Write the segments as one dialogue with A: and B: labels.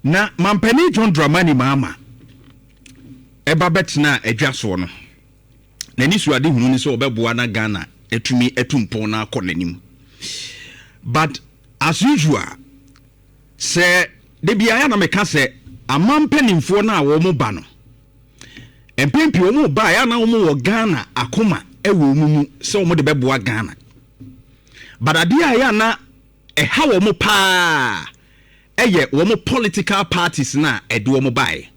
A: Na Mampanin John Dramani Mahama ɛba bɛtenaa adwa soɔ no, n'anisuadehunu ne sɛ ɔbɛboa na Ghana atumi atu mpɔn na akɔ n'anim. But as usual, sɛ da biara na meka sɛ aman mpanimfoɔ no a wɔn ba no, mpɛn pii wɔn ba a na wɔn wɔ Ghana akoma wɔ wɔn mu sɛ wɔn de bɛboa Ghana. But adeɛ a ɛyɛ na ɛha wɔn paa ɛyɛ wɔn political parties na ɛde wɔn baeɛ.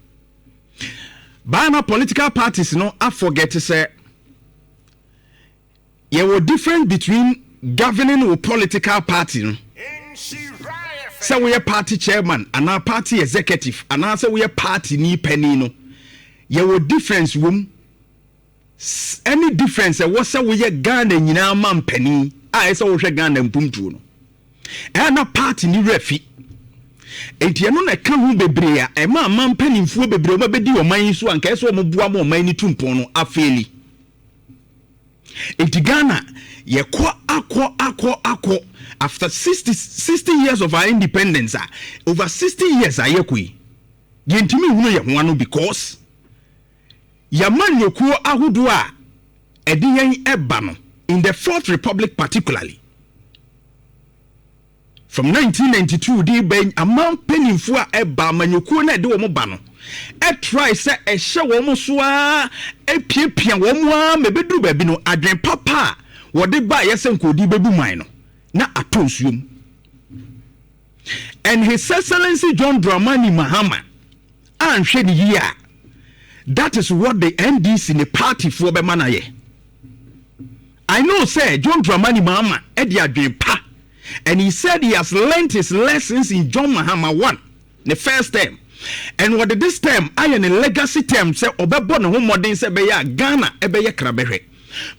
A: Baa na political parties no aforget sɛ yɛwɔ difference between governing wo political party no, sɛ woyɛ party chairman anaa party executive anaasɛ woyɛ party ni panin no, yɛwɔ difference wɔ mu. Any difference ɛwɔ sɛ woyɛ Ghana nyinaa ma mpanin a ɛsɛ wohwɛ Ghana mpumtuo no, ɛyɛ na party ni werɛ fi. Nti ɛno na ɛka ho bebree a ɛma ama mpanimfoɔ bebree wɔn abɛdi ɔman yi so a nka ɛsɛ wɔn boa ma ɔman yi tu mpɔn no afail. Nti Ghana yɛkɔ akɔ akɔ akɔ after 60 years of our independence, a over 60 years a yɛkɔ yi, yɛntumi nhunu yɛn ho ano because yɛma nnwokuo ahodoɔ a ɛde yɛn ɛba no in the Fourth Republic, particularly from 1992 de bɛn, ama mpanimfoɔ a ɛba amanyɔkuo no a ɛde wɔn ba no ɛtry sɛ ɛhyɛ wɔn so a ɛpiapia wɔn a ma ɛbɛduru baabi no, adwene papa a wɔde ba a yɛsɛ nkɔdi bɛbu man no na atɔ nsuo mu. And His Excellency John Dramani Mahama anhwɛ ne yie a, that is what the NDC ne party foɔ bɛma no ayɛ. I know sɛ John Dramani Mahama ɛde adwene pa, and he said he has learnt his lessons in John Mahama one the first term, and wɔde this term ayɛ ne legacy term sɛ ɔbɛbɔ ne ho mmɔden sɛ ɛbɛyɛ a Ghana ɛbɛyɛ krabɛhwɛ.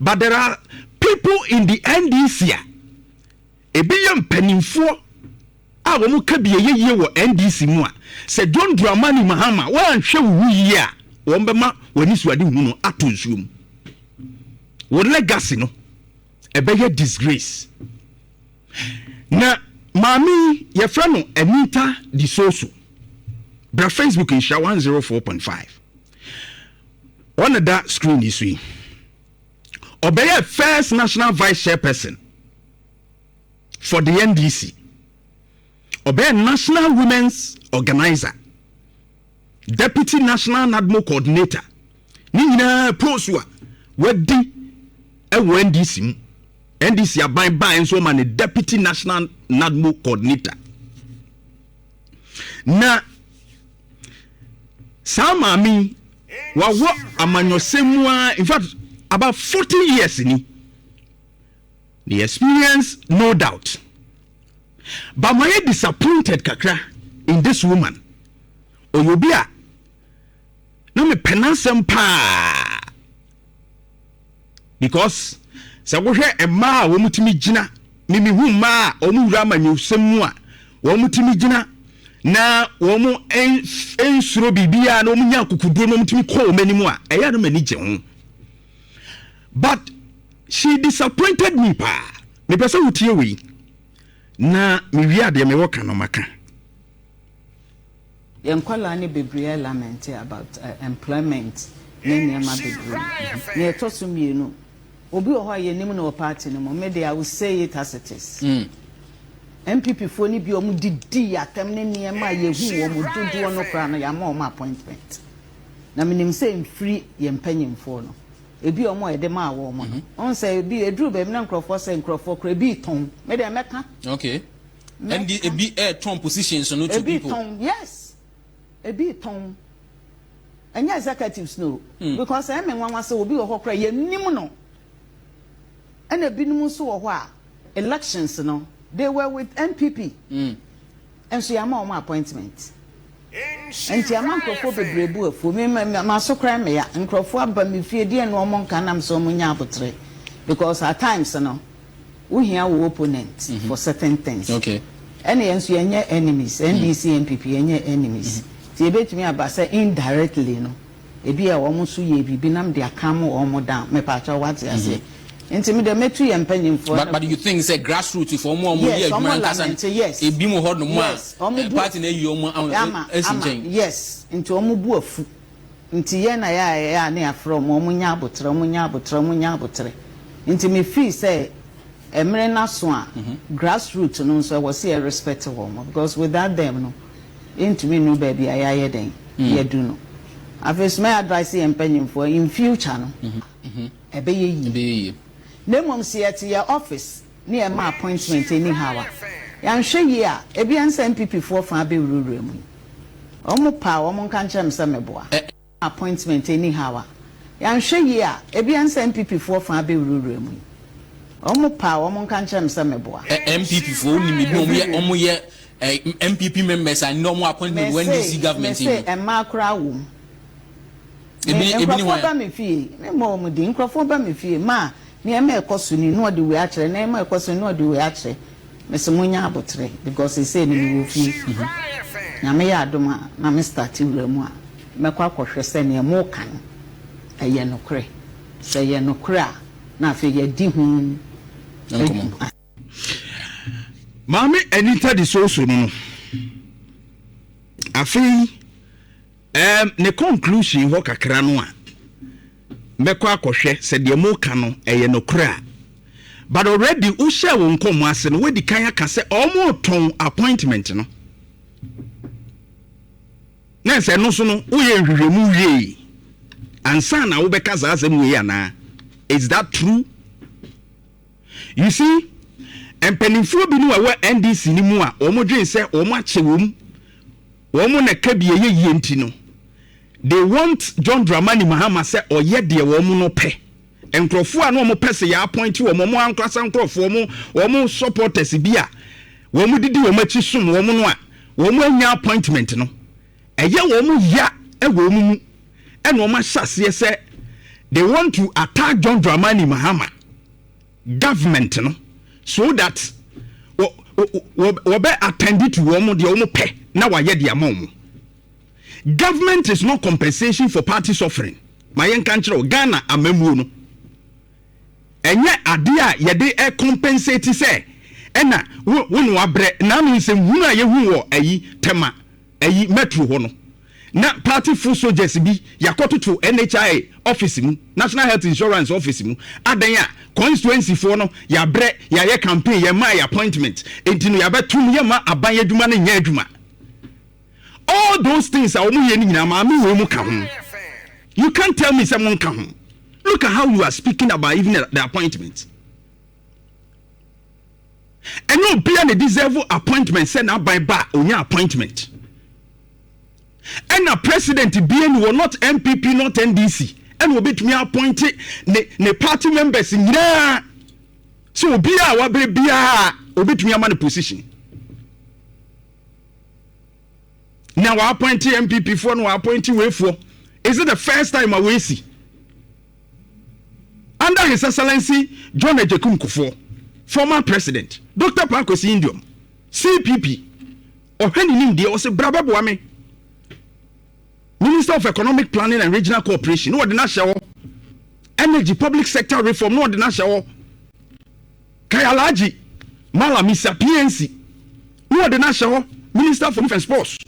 A: But there are people in the NDC a ebi yɛ mpanimfoɔ a wɔn ka bi ɛyɛ yie wɔ NDC mu a, sɛ John Dramani Mahama wɔanhwɛ wo ho yie a, wɔn bɛma wɔn ani so ade hu no ato nsuo mu. Wɔn legacy no ɛbɛyɛ disgrace. Na maame yi, yɛfrɛ no Anita Di Soso. Bra Facebook, Nhyira 104.5, ɔna da screen yi so yi. Ɔbɛyɛ first national vice chairperson for the NDC, ɔbɛyɛ national women's organizer, deputy national NADMO coordinator, ne nyinaa post a wadi ɛwɔ NDC mu. NDC aban ban nso ɔma ne deputy national NADMO coordinator. Na saa maame yi wawɔ amanyɔsɛm mu a, in fact, about 40 years ni the experience, no doubt. But mayɛ disappointed kakra in this woman. Ɔyɛ obi a na mepɛ n'asɛm paa because sɛ wohwɛ mmaa a wɔn tumi gyina, mimihu mmaa a wɔn wura amanyɔsɛm mu a wɔn tumi gyina na wɔn nsuro biribiara na wɔn nya akokoduro na wɔn tumi kɔ wɔn anim a, ɛyɛ no m'ani gye ho. But she disappointed me paa. Mepɛ sɛ wotie wei na mewie adeɛ mewɔ ka no maka.
B: Yɛn nkwadaa ne bebree lament about employment ne nneɛma bebree. Nea ɛtɔ so mmienu, obi wɔ hɔ a yɛnim no wɔ party no mu. Me de, I will say it as it is. NPP foɔ no bi a wɔn didi atɛm ne nneɛma a yɛhu wɔn dodoɔ no koraa no, yɛama wɔn appointment. Na menim sɛ mfiri yɛn mpanyinfoɔ no, ebi a wɔn a yɛde maa wɔn no, wɔn sɛ ebi eduru baabi na nkurɔfoɔ sɛ nkurɔfoɔ koraa ebi tɔn. Me deɛ, mɛka.
C: Okay, and the ebi tɔn positions no to
B: ebi
C: people.
B: Tɔn, yes, ebi tɔn. Ɛnyɛ executives no because ɛmɛ nwanwa sɛ obi wɔ hɔ koraa yɛnim no, ɛna ebinom nso wɔ hɔ a elections no they were with NPP nso yɛama wɔn appointment. Nti ama nkurɔfoɔ bebree bu afuo. Mi ma ma so koraa mmea nkurɔfoɔ aba mi fie deɛ no wɔn nka nam sɛ wɔn nya abotire because at times no wohia wo opponent for certain things. Ɛna yɛn nso yɛnyɛ enemies. NDC, NPP, yɛnyɛ enemies, nti ebetumi aba sɛ indirectly no ebi a wɔn nso yɛ biribi nam de aka mo wɔn down. Mepaakyɛw, wate aseɛ? Nti me deɛ mɛtu yɛn mpanyinfoɔ
C: But you think sɛ grassroots foɔ, ɔmo a ɔmo yɛ
B: Yes,
C: adwuma
B: ɔmo
C: nkasa
B: lament, yes.
C: ebi mu hɔ nom a
B: Yes, ɔmo bu
C: party na eyi ɔmo
B: ama
C: esi
B: ama
C: nkyɛn?
B: Yes, nti ɔmo bu afu. Nti yɛn na yɛ a yɛ a ne yɛafrɛ ɔmo, ɔmo nya abotrɛ, ɔmo nya abotrɛ, ɔmo nya abotrɛ. Nti me feel sɛ mmerɛ n'aso a grassroot no nso ɛwɔ sɛ yɛ respect wɔn, because without them no, yɛntumi nu baabi a yɛayɛ den yɛdu no. Afei so mɛ advice yɛn mpanyinfoɔ, in future no ɛbɛyɛ yie.
C: Ɛbɛyɛ yie.
B: Na mmom sɛ yɛte yɛ office ne yɛ ma appointment anyhow a, yɛanhwɛ yie a, ebi ansa NPP foɔ fa abɛwurawura mu yi, wɔn pa a wɔn nka nkyɛn sɛ mɛboa. Appointment anyhow a, yɛanhwɛ yie a, ebi ansa NPP foɔ fa abɛwurawura mu yi, wɔn pa a wɔn nka nkyɛn sɛ mɛboa.
C: NPP foɔ, wonim ebi ɔmo yɛ NPP members a ndɛ ɔmo appointment wɔ NDC government yi
B: mese
C: mu?
B: Mmaa koraa wɔ mu.
C: Ebi ne
B: Nkurɔfoɔ
C: hwan?
B: Ba mi fie, me mmɔ wɔn din. Nkurɔfoɔ ba mi fie maa nneɛma ɛkɔ so ni na ɔde wei akyerɛ, nneɛma ɛkɔ so ni na ɔde wei akyerɛ. Mese mo nya abotrɛ, because sese ni mi wɔ fie. Nyame yɛ adom a na me start wura mu a, mɛkɔ akɔhwɛ sɛ nea mo ka no ɛyɛ nokorɛ. Sɛ ɛyɛ nokorɛ a, na afei yɛdi ho
C: nkɔmmɔ.
A: Maame Anita de soso no, afei ne conclusion hɔ kakra no a, mɛkɔ akɔhwɛ sɛ deɛ moka no ɛyɛ nokorɛ a. But already wohyɛ wo nkɔmmɔ ase no, woadi kan aka sɛ ɔmo tɔn appointment no, na sɛ no so no woyɛ nhwehwɛmu wie ansa na wobɛka saa asɛm wei anaa? Is that true? You see, mpanimfoɔ bi no a ɛwɔ NDC no mu a wɔn dwen sɛ wɔn akyɛ wɔm, wɔn na ka bi ɛyɛ yie, nti no they want John Dramani Mahama sɛ ɔyɛ deɛ wɔn no pɛ. Nkurɔfoɔ a na wɔn pɛ sɛ yɛ appoint wɔn, wɔn ankasa nkurɔfoɔ, wɔn supporters bi a wɔn didi wɔn akyi som wɔn no a wɔn anya appointment no, ɛyɛ wɔn ya ɛwɔ wɔn mu, ɛna wɔn ahyɛ aseɛ sɛ they want to attack John Dramani Mahama government no so that wɔbɛ attend to wɔn deɛ wɔn pɛ na wɔayɛ deɛ ama wɔn. Government is not compensation for party suffering. Ma yɛn ka nkyerɛ o, Ghana amamuo no, ɛnyɛ adeɛ a yɛde ɛ compensate sɛ ɛna wo ne wabrɛ naanu. Nsɛmhunu a yɛhu wɔ ayi Tɛma ayi Metro hɔ no, na party foot soldiers bi yɛakɔtoto NHI office mu, National Health Insurance office mu adan a constituency foɔ no yɛabrɛ, yɛayɛ campaign, yɛmaa yɛ appointment, enti no yɛabɛtom yɛma aban adwuma no nyɛ adwuma. All those things a wɔn yɛ no nyinaa, maame wei mu ka ho. You can't tell me sɛ mo nka ho. Look at how you are speaking about even the appointment. Ɛnyɛ obiara na deserve appointment sɛ n'aban ba a onya appointment. Ɛna president bia ni wɔ, not NPP, not NDC, ɛna obetumi appoint ne party members nyinaa sɛ obiara a wabere biara obetumi ama no position. Na wa appoint NPP foɔ na wa appoint weifoɔ. Is it the first time a weesi? Under His Excellency John Agyekum Kufuor, former president, Dr. Paa Kwesi Nduom, CPP, ɔhwɛ ne nimdeɛ, ɔsɛ bra bɛboa me, Minister of Economic Planning and Regional Cooperation, na wɔde no ahyɛ hɔ. Energy, Public Sector Reform, na wɔde no ahyɛ hɔ. Kayalhaji Mallam Isa, PNC, na wɔde no ahyɛ hɔ, Minister for Youth and Sports.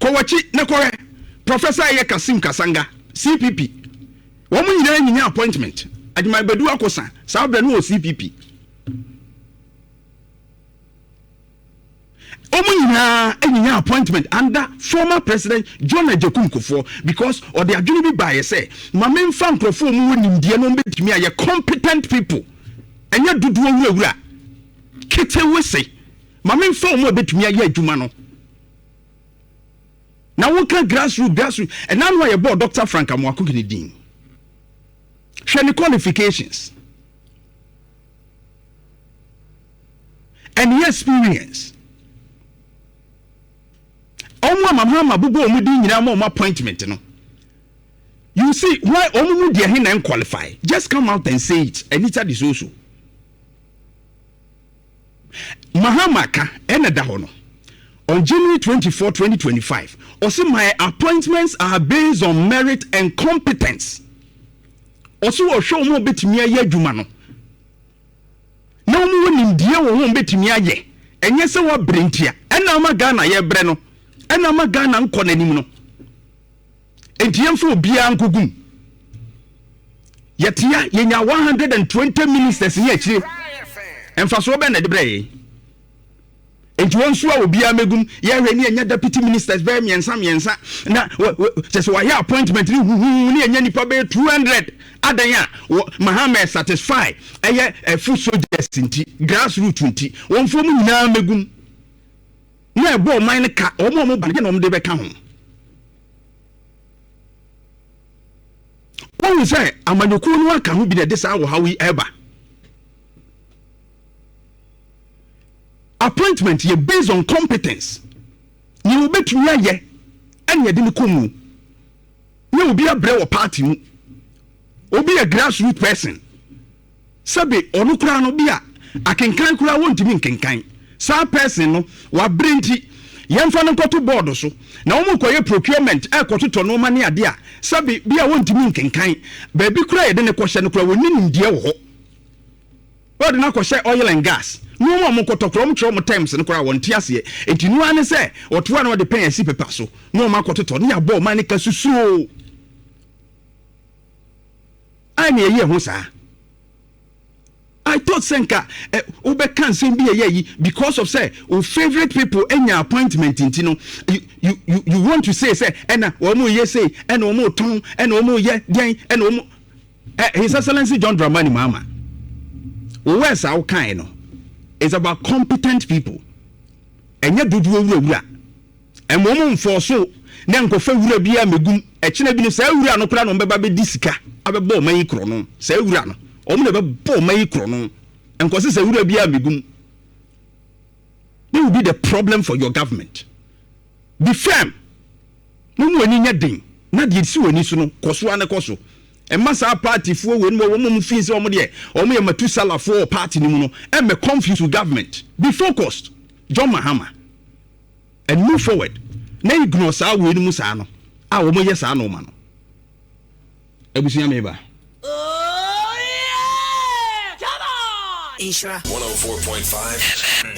A: Kɔ w'akyi na kɔhwɛ Professor ɛyɛ Kasim Kasanga, CPP. Wɔn nyinaa nyinya appointment. Agyeman Badu Akosa saa berɛ no wɔ CPP. Wɔn nyinaa nyinya appointment under former President John Agyekum Kufuor, because ɔde adwene bi baayɛ sɛ maame nfa nkurɔfoɔ mu wɔ nimdeɛ na wɔn bɛtumi ayɛ, competent people, ɛnyɛ dodoɔ wurawura ketewe se maame nfa wɔn a bɛtumi ayɛ adwuma no. Na woka grassroot, grassroot, ɛna no a yɛbɔɔ Dr Frank Amoako ne din, hwɛ ne qualifications and ne experience. Ɔmo a Mahama bobɔ ɔmo din nyinaa ma ɔmo appointment no, you see why ɔmo mu deɛ he na qualify? Just come out and say it, Anita de so Mahama ka ɛna da hɔ no. On January 24, 2025, ɔsi, "My appointments are based on merit and competence." Ɔse ɔhwɛ wɔn a wɔbɛtumi ayɛ adwuma no na wɔn wɔ nimdeɛ wɔ ho a wɔbɛtumi ayɛ, ɛnyɛ sɛ wɔabrɛ ntia. Ɛna ama Ghana yɛbrɛ no, ɛna ama Ghana nkɔ n'anim no. Enti yɛmfa obiara nkɔgu mu. Yɛtea, yɛnya 120 ministers ne akyire. Mfasoɔ bɛn na ɛde brɛ yɛn? Enti wɔn nso a obiara mmɛgum, yɛhwɛ ne yɛnya deputy ministers bɛyɛ mmiɛnsa mmiɛnsa na kyɛ sɛ wɔayɛ appointment ne huhuu ne yɛnya nipa bɛyɛ 200 adan a wɔ Mahama satisfy ɛyɛ ɛfo soldiers nti grass root nti wɔn fo mu nyinaa mmɛgum na ɛbɔ ɔman no ka wɔn a wɔn ba no na wɔn de bɛka ho. Wɔn sɛ amanyɔkuo no aka ho bi na ɛde saa ɔhaw yi ɛba. Appointment yɛ based on competence. Nea obetumi ayɛ ɛna yɛde no kɔ mu. Nyɛ obi abrɛ wɔ party mu. Obi yɛ grassroot person. Sɛbe ɔno koraa no bi a akenkan koraa wɔntumi nkenkan. Saa person no wabrɛ nti yɛmfa no nkɔto board so na wɔn kɔyɛ procurement ɛkɔtotɔ nneɛma ne adeɛ a sɛbe bi a wɔntumi nkenkan. Baabi koraa yɛde no kɔhyɛ no koraa wɔnni nimdeɛ wɔ hɔ. Wɔde no akɔhyɛ oil and gas nnoɔma a wɔkɔtɔ koraa wɔkyerɛ wɔn terms no koraa wɔnte aseɛ nti no ara ne sɛ wɔto a na wɔde pɛn asi paper so na wɔn akɔtotɔ ne yɛabɔ ɔman no ka susuo a na yɛyɛ ho saa. I thought sɛ nka eh, wobɛka nsɛm bi ɛyɛ yi because of sɛ wo favourite people anya appointment nti no you want to say sɛ ɛna wɔn yɛ sei ɛna wɔn tɔn ɛna wɔn yɛ deɛn ɛna wɔn. Eh, His Excellency John Dramani Mahama, wo words a wokae no is about competent people. Ɛnyɛ dodoɔ wurawura. Ɛma wɔn mfɔɔ so na nkɔfa wura bi a megum. Ɛkyena bi no saa wura no koraa na wɔn bɛba bɛdi sika abɛbɔ ɔman yi korɔ no. Saa wura no, wɔn na ɛbɛbɔ ɔman yi korɔ no. Nkɔse sɛ wura bi a megum. They will be the problem for your government. Be firm. Mo mu ani nyɛ den na deɛ ɛsi w'ani so no kɔ so ara na kɔ so. Mma saa party foɔ wei nom wɔn feel sɛ wɔn deɛ wɔn yɛ Matusalafoɔ wɔ party no mu no ɛmmɛ confuse wo government. Be focused John Mahama and move forward na ignore saa wei nom saa no a wɔn yɛ saa nnoɔma no. Abusua meba.
D: Oh yeah! Come on!
E: Nhyira.
F: 104.5 FM.